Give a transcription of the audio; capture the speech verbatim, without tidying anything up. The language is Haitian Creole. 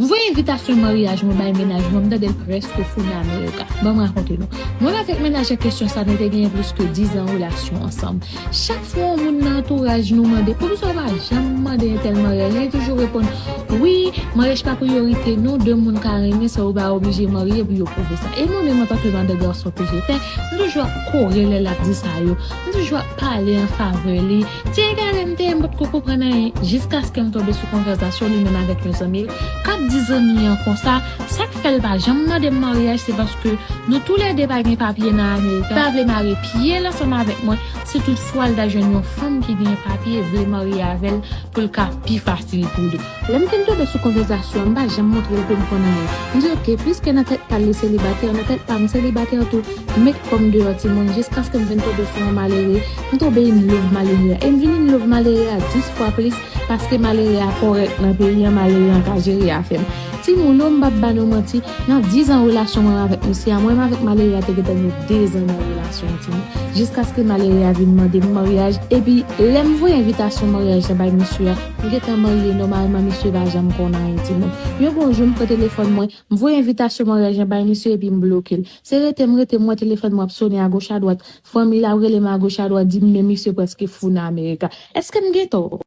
M voye envitasyon maryaj mwen bay mennaj mwen, m tande l prèske fou nan Amerika. Ban m rakonte nou. Mwen avèk mennaj an kesyon sa, nou te genyen plis ke diz an relasyon ansanm. Chak fwa yon moun nan antouraj nou mande, "Poukisa w pa janm mande entèl maryaj?" Li toujou reponn, "Wi, maryaj pa priyorite nou, de moun ka renmen sa, yo pa oblije marye pou yo pwouve sa." E mwen menm, antanke madan gason ke je te, m toujou ap kore lè l ap di sa yo. M toujou ap pale an favè li. Ti egare m te ye, m potko konprann anyen, jiskaske m tonbe sou konvèsasyon li menm avèk yon zanmi l k ap di zanmi an konsa, sa k fè l pa janm mande m maryaj, se paske nou toulède pa gen papye nan Amerik. Li pa vle mare pye l ansanm avèk mwen, si toutfwa l ta jwenn yon fanm ki gen papye vle marye avè l pou l ka pi fasil pou li. Lè m fin tonbe sou konvèsasyon an, m pa janm montre l ke m konn anyen. M di, "Oke, piske nan tèt pa l, li selibatè, nan tèt pa m, selibatè tou." M met kò m deyò timoun jiskaske m vin tonbe sou yon malere. M tonbe in love malere a. E m vin in love malere a dis fwa plis paske malere a kòrèk nan peyi an, malere an ka jere afè m. Timoun o, m p ap ba nou manti, nan diz an relasyon mwen avèk misye a, mwen avèk malere a te gentan gen de zan nan relasyon an, timoun. Jiskaske malere a vin mande m maryaj, epi lè m voye envitasyon maryaj la bay misye a, m gentan marye nòmalman, misye pa janm konn anyen, timoun. Yon bon jou, m pran telefòn mwen, m voye envitasyon maryaj la bay misye epi m bloke l. Se rete m rete, m wè telefòn mwen ap sonnen agoch adwat. Fanmi l ap rele m agoch adwat, di m men misye prèske fou nan Amerika. Èske m gen tò?